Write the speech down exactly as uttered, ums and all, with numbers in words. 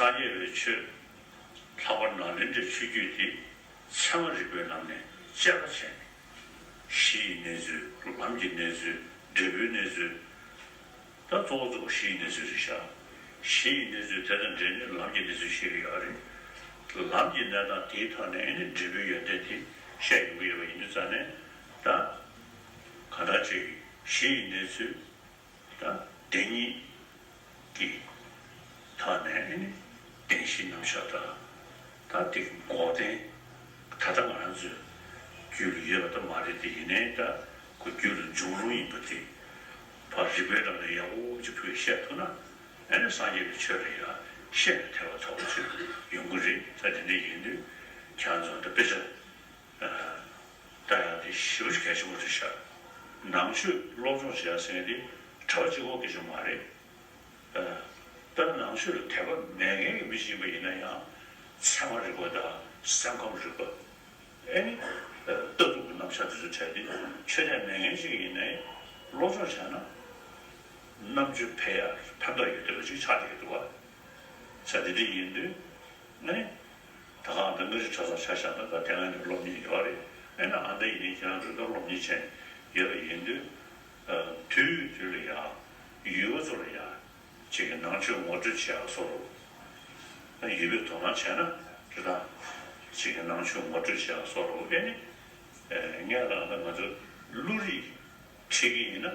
སངས་རྒྱས་པའི་ཆོས་ལྷག་པར་ནཱ་ལེནྡྲའི་ཆོས་བརྒྱུད་དེ་ཚད་མ་རིག་པའི་ལམ་ནས་དཔྱད་པ་བྱས་ནས། གཞི་ཡི་གནས་ཚུལ། ལམ་གྱི་གནས་ཚུལ། འབྲས་བུའི་གནས་ཚུལ། ད་གཙོ་བོ་གཙོ་བོ་གཞི་ཡི་གནས་ཚུལ་རེད་ཤག་གཞི་ཡི་གནས་ཚུལ་དེ་དང་འབྲེལ་ནས་ལམ་གྱི་གནས་ཚུལ་བཤད་ཀྱི་ཡོད་རེད། ལམ་གྱི་གནས་སྟངས་དེའི་ཐོག་ནས་ཨ་ནི་འབྲས་བུའི་ཡོན་ཏན་དེ་བཤད་ཡོང་གི་ཡོད་པ་ཡིན་དུས་ཙང་ནས། ད་གང་ལྟར་ཅིག་གཞི་ཡི་གནས་ཚུལ། ད་བདེན་གཉིས་ཀྱི་ཐོག་ནས་ནི་བདེན་བཞིའི་རྣམ་གཞག་དང་། ད་དེ་གི་འགོག་བདེན། ད་ལྟ་ང་རང་ཚོའི་རྒྱུད་ལ་ཡོད་པ་ད་མ་རེད་དེ། ཡིན་ནའི་ད་ཁོ་རྒྱུད་ལ་འབྱུང་རུང་ཡིན་པ་དེ། ཕར་རིགས་པའི་ལམ་ནས་ཡག་པོ་ཅིག་ཕུལ་བཤད་ཐུབ་ན། ཨ་ནི་སངས་རྒྱས་པའི་ཆོས་ལ་ཡང་བཤད་ནས་ཐེག་པ་ཐོབ་པ་ཅིག་ཡོང་གི་རེད། ད་དེ་འདྲ་ཡིན་དུས་ཁྱེད་རང་ཚོ་ད་དཔེ་ཆ། ལྟ་ཡག་དེ་ཞེ་པོ་ཅིག་གལ་ཆེན་པོ་རེད་ཤག་ནང་ཆོས་སློབ་སྦྱོང་བྱེད་ཡག་ཟེར་མཁན་དེ་གྲྭ་པ་གཅིག་པོ་སྐད་ཆ་མ་རེད། ད་ནང་ཆོས་ལ་དད་པ་མེད་མཁན་གྱི་མི་ཞིག་ཡིན་པ་ཡིན་ན་ཡང་། ཚད་མ་རིག་པ་དང་སེམས་ཁམས་རིག་པ། ཨེ་ནི་ལྟ་གྲུབ་ཀྱི་རྣམ་གཞག་དེ་ཚོ་བྲལ་ཏེ། ཆོས་དད་མེད་མཁན་ཞིག་ཡིན་ནའི་སློབ་སྦྱོང་བྱས་ན་རྣམ་དཔྱོད་འཕེལ་ཡག་ཕན་ཐོགས་ཡོད་བསྡད་པ་ཅིག་ཆགས་བསྡད་ཀྱི་འདུག་བ། ས་དེ་འདྲ་ཡིན་དུས་ཨེ་ནི། ད་ག་ང་ཚོ་མངའ་རིས་གྲྭ་ཚང་ཆ་བཞག་ན་ད་དེ་སྔ་ནས་སློབ་གཉེར་ཡོད་རེད། ཨེ་ན་ཨ་ད་ཡིན་ནའི་ཁྱེད་རང་ཚོ་ད་སློབ་གཉེར་བྱས་ཡོད་པ་ཡིན་དུས། དུས་དུས་ལ་ཡང་ཡུལ་ཚོ་ལ་ཡང་ཅིག་གི་ནང་ཆོས་ངོ་སྤྲོད་བྱེད་ཡག་བཟོ་འདྲ། ཡུལ་པས་དོ་སྣང་བྱས་ན་རེད་ད། ཅིག་གི་ནང་ཆོས་ངོ་སྤྲོད་བྱེད་ཡག་བཟོ་འདྲ། ཨེ་ནི། ངས་ལབ་ན་ང་ཚོ་བློ་རིག་ཁྲིད་ཀྱི་ཡིན་ན།